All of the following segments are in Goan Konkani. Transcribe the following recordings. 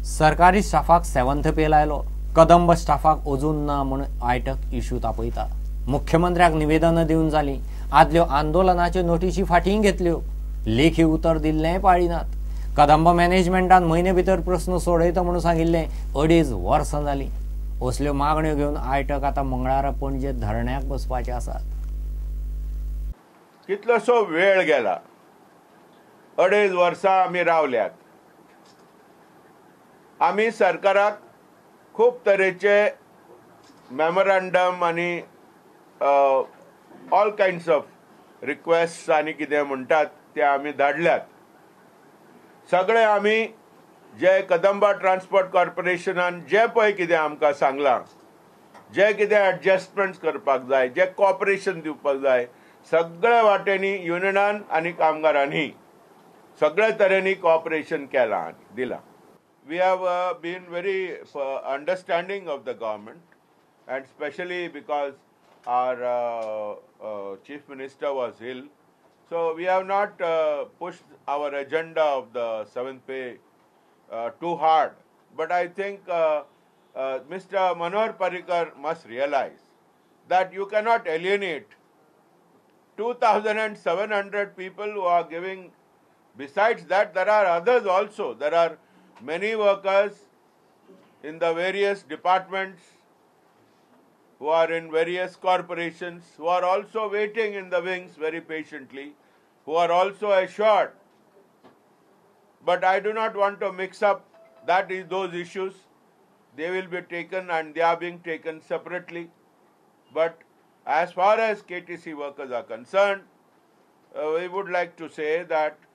सरकारी स्टाफाक 7th पे लायलो, कदंब स्टाफाक अजून ना म्हूण आयटक इशू तापयता। मुख्यमंत्र्याक निवेदनां दिवन जालीं, आदल्यो आंदोलनाच्यो नोटिशी फाटीं घेतल्यो, लेखी उतर दिल्लेंय पाळिनात। कदंब मॅनेजमेंटान म्हयने भितर प्रस्न सोडयता म्हणून सांगिल्लें, 2.5 वर्सां जालीं। असल्यो मागण्यो घेवन आयटक आतां मंगळारा पणजे धरण्याक बसपाचे आसात। कितलोसो वेळ गेला, 2.5 वर्सां आमी रावल्यात। आमी सरकाराक खूब तरेचे मेमोरंडम आनी ऑल काइंड्स ऑफ रिक्वेस्ट आनी कितें म्हणटात ते आमी धाडल्यात। सगळे आमी जे कदंबा ट्रान्सपोर्ट कॉर्पोरेशनान जे पळय कितें आमकां सांगलां, जे कितें एडजस्टमेंट्स करपाक जाय, जे कॉपरेशन दिवपाक जाय, सगळे वाटेंनी युनियनान आनी कामगारांनी सगळे तरेंनी कॉपरेशन केलां आनी दिलां। We have been very understanding of the government, and specially because our chief minister was ill, so we have not pushed our agenda of the 7th pay too hard. But I think Mr. Manohar Parrikar must realize that you cannot alienate 2,700 people who are giving. Besides that, there are others also. There are many workers in the various departments who are in various corporations, who are also waiting in the wings very patiently, who are also assured. But I do not want to mix up that is those issues. They will be taken and they are being taken separately. But as far as KTC workers are concerned, we would like to say that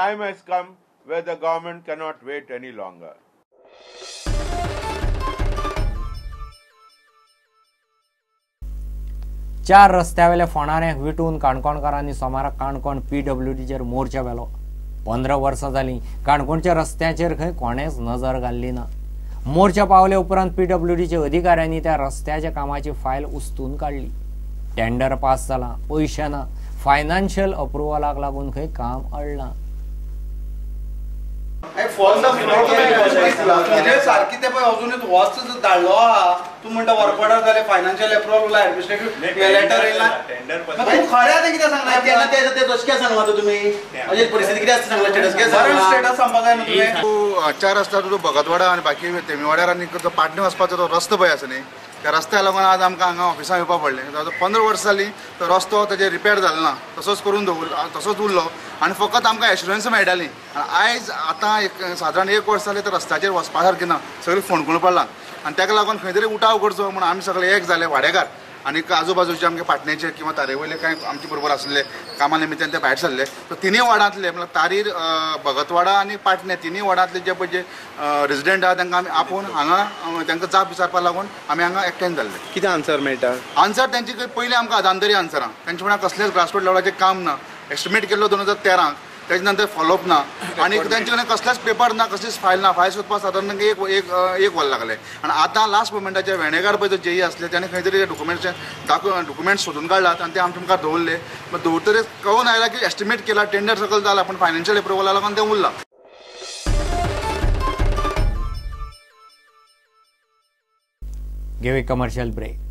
time has come where the government cannot wait any longer. चार रस्त्यावेल्या फोंडाऱ्यांक विटून काणकोणकारांनी सोमारा काणकोण पीडब्ल्यूडीचेर मोर्चा व्हेलो। 15 वर्सां जालीं काणकोणच्या रस्त्यांचेर खंय कोणेच नजर घाल्ली ना। मोर्चा पावले उपरांत पीडब्ल्यूडीच्या अधिकाऱ्यांनी त्या रस्त्याच्या कामाची फायल उस्तून काडली। टेंडर पास जाला, पयशे ना, फायनान्शियल अप्रुव्हलाक लागून खंय काम अडलां। सारकी ते पळय अजून वच धाडलो आहा, तूं म्हणटा वर्क ऑर्डर जालें, फायनान्शियल एप्रुव्हल उरला, एडमिनिस्ट्रेटीव लेटर येयला, तूं खरें आतां कितें सांगला तेन्ना तें तशें कितें सांगलां आतां तुमी अशी परिस्थिती कितें आसता सांगला, स्टेटस कितें सांगला, स्टेटस सांगपाक जाय न्हू तुवें। तूं चार रस्त्यार तुजो भगतवाडा आनी बाकी तेमीवाड्यार आनी जो पाटणे वचपाचो तो रस्तो पळय आसा न्ही, त्या रस्त्या लागून आज आमकां हांगा ऑफिसांत येवपा पडलें। आतां 15 वर्सां जालीं तो रस्तो तेजे रिपेर जालो ना, तसोच करून दवर तसोच उरलो आनी फकत आमकां एश्युरन्स मेळटाली। आनी आयज आतां एक सादारण 1 वर्स जालें तर रस्त्याचेर वचपा सारकें ना, सगळें फोंडकुलां पडलां आनी ताका लागून खंय तरी उठाव करचो म्हूण आमी सगळे एक जाले वाडेकार आनी आजूबाजूचे आमचे पाटणेचे किंवा तारे वयले कांय आमचे बरोबर आसले कामा निमित्तान ते भायर सरले। तर तिनूय वार्डांतले म्हणल्यार तारीर, भगतवाडा आनी पाटणे तिनूय वार्डांतले जे पळय जे रेजिडंट आहा तांकां आमी आपोवन हांगा तांकां जाप विचारपाक लागून आमी हांगा एकठांय जाल्ले। कितें आन्सर मेळटा? आन्सर तांची पयलीं आमकां अदांतरी आन्सरां, तांचे म्हणल्यार कसलेच ग्रासरूट लेवलाचें काम ना, एस्टिमेट केल्लो 2013 तेजे नंतर फॉलोअप ना आनी तांचे कडेन कसलेच पेपर ना, कसलीच फायल ना, फायल सोदपाक सादारण तांकां एक वर लागलें। आनी आतां लास्ट मोमेंटाचेर वेणेकार पळय जो जेई आसले ताणें खंय तरी डॉक्युमेंट्स डॉक्युमेंट्स सोदून काडलात आनी ते आमच्या मुखार दवरले। दवरतरीच कळून आयला की एस्टिमेट केला, टेंडर सकयल जाला, पूण फायनान्शियल एप्रुवला लागून तें उरलां। Give a commercial break.